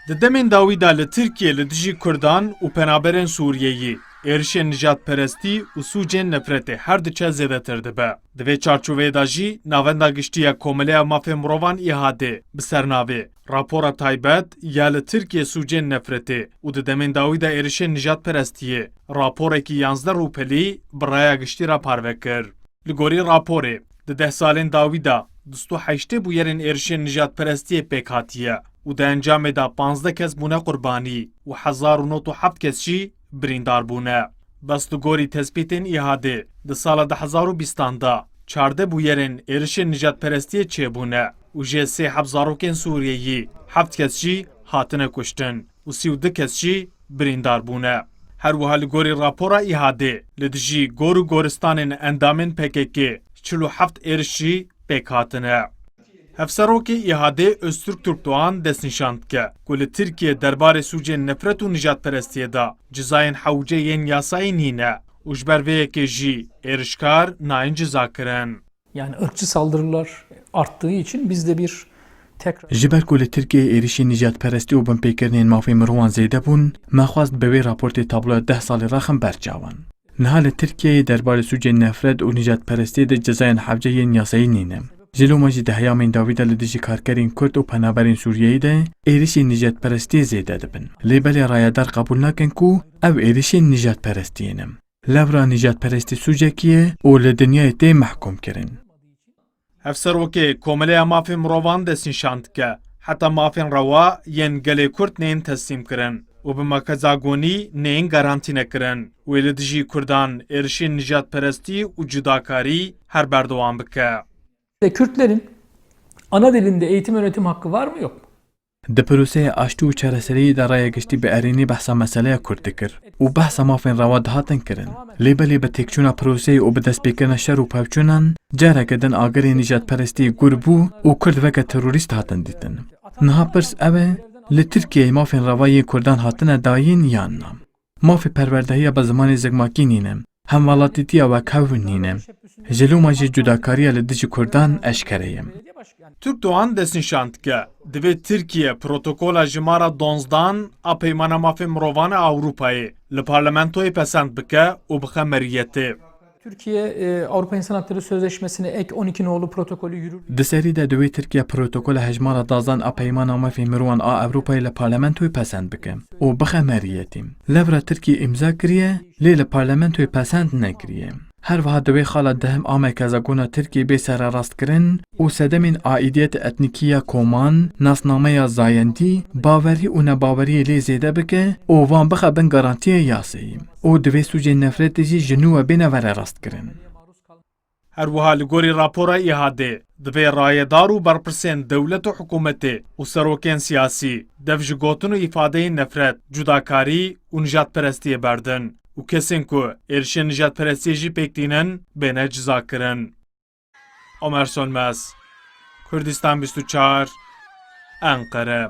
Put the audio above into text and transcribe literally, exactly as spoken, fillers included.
Di demên dawî de li Tirkiyê li dijî Kurdan û penaberên Sûriyeyî êrişên nijadperestî û sûcên nefretê her diçe zêdetir dibe. Di vê çarçoveyê de jî Navenda Giştî ya Komeleya Mafên Mirovan, İHA'dê, bi sernavê Rapora Taybet ya li Tirkiyê sûcên nefretê û di demên dawî de êrişên nijadperestiyê raporekî yanzdeh rûpelî bi raya giştî re parve kir. Li gorî raporê, di deh salên dawî de dusto heştê bûyerên êrişên nijadperestiyê pêk hatiye û di encamê de panzdeh kes bûne qurbanî û hezar û nod û heft kes jî birîndar bûne. Bes li gorî tespîtên İHA'dê, di sala du hezar û bîstan de çardeh bûyerên êrişên nijadperestiyê çêbûne û jê sê heb zarokên Sûriyeyî, heft kes jî hatine kuştin û sî û du kes jî birîndar bûne. Her wiha li gorî rapora İHA'dê, li dijî gor û goristanên endamên P K K çil û heft êriş jî pêk hatine. Hevserokê İHA'dê Öztürk Türkdoğan destnîşan dike ku li Tirkiye derbarê sûcên nefret û nijadperestiyê de cizayên hewce yên yasayî nîne û ji ber vê yekê jî êrişkar nayên cizakirin. Yani ırkçı saldırılar arttığı için biz de bir tekrar Ji ber ku li Tirkiyeyê êrişên nijadperestî û binpêkirinên mafê mirovan zêde bûn, me xwest bi wê raportê tabloya deh salî re xin ber çavan. Niha li Tirkiyeyê derbarê sûcên nefret û nijadperestiyê de cezayên hewce yên yasayî nîne. Ji loma jî di heyamên dawî de li dijî karkerên Kurd û penaberên Sûriyeyê de êrişên nijadperestiyê zêde dibin. Lê belê rayedar qebûl nakin ku ew êrişên nijadperestiyê ne. Lewra nijadperestî sûcekî ye û li dinyayê tê mehkûm kirin. Hevserokê Komeleya Mafên Mirovan destnîşan dike, heta mafên rewa yên gelê Kurd nên teslîm kirin û bi merkeza gonî nên garantîne kirin, wê li dijî Kurdan êrişên nijadperestî û cudakarî her berdewam bike. Ve Kürtlerin ana dilinde eğitim öğretim hakkı var mı yok mu? Di proseya aştî û çareseriyê de raya giştî bi erênî behsa meseleya Kurd dikir û behsa mafên rewa dihatin kirin. Lê belê bi têkçûna proseyê û bi destpêkirina şer û pevçûnan, careke din agirê nijadperestiyê gûr bû û Kurd weke terorîst hatin dîtin. Niha pirs ew e, li Tirkiyeyê mafên rewa yên Kurdan hatine dayîn yan na? Mafê perwerdehiya bi zimanê zikmakî nîne. Hemwelatîtiya wekhev nîne. Ji loma jî cudakariya li dijî Kurdan eşkere ye. Türkdoğan destnîşan dike, divê Tirkiye protokola jimara donzdan a Peymana Mafê Mirovan a Ewropayê li parlamentoyê pesend bike û bixe meriyetê. Türkiye, e, Avrupa İnsan Hakları Sözleşmesi'ne ek on iki nolu protokolü yürürlüğe Di serî de divê Tirkiye protokola hejmara dazan a Peymana Mafê Mirovan a Ewropayê li parlamentoyê pesend bike û bixe meriyetê. Lewra Tirkiye îmza kiriye, lê li parlamentoyê pesend nekiriye. Her wiha di wê xala dehim a merkeza gona Tirkiyê bê sererastkirin û sedemên aîdiyet etnîkî ya koman, nasnameya zayendî, bawerî û nebaweriyê lê zêde bike û van bixe bin garantiyê yasayî û divê sûcên nefretê jî ji nû ve bêne vererastkirin. Her wiha li gorî rapora İHA'dê, divê rayedar û berpirsên dewlet û hikûmetê û serokên siyasî dev ji gotin û îfadeyên nefret, cudakarî û nijadperestiyê berdin û kesên ku êrişên nijadperestiyê jî pêk tînin bêne cizakirin. Omer Sönmez, Kurdistan bîst û çar, Enqere.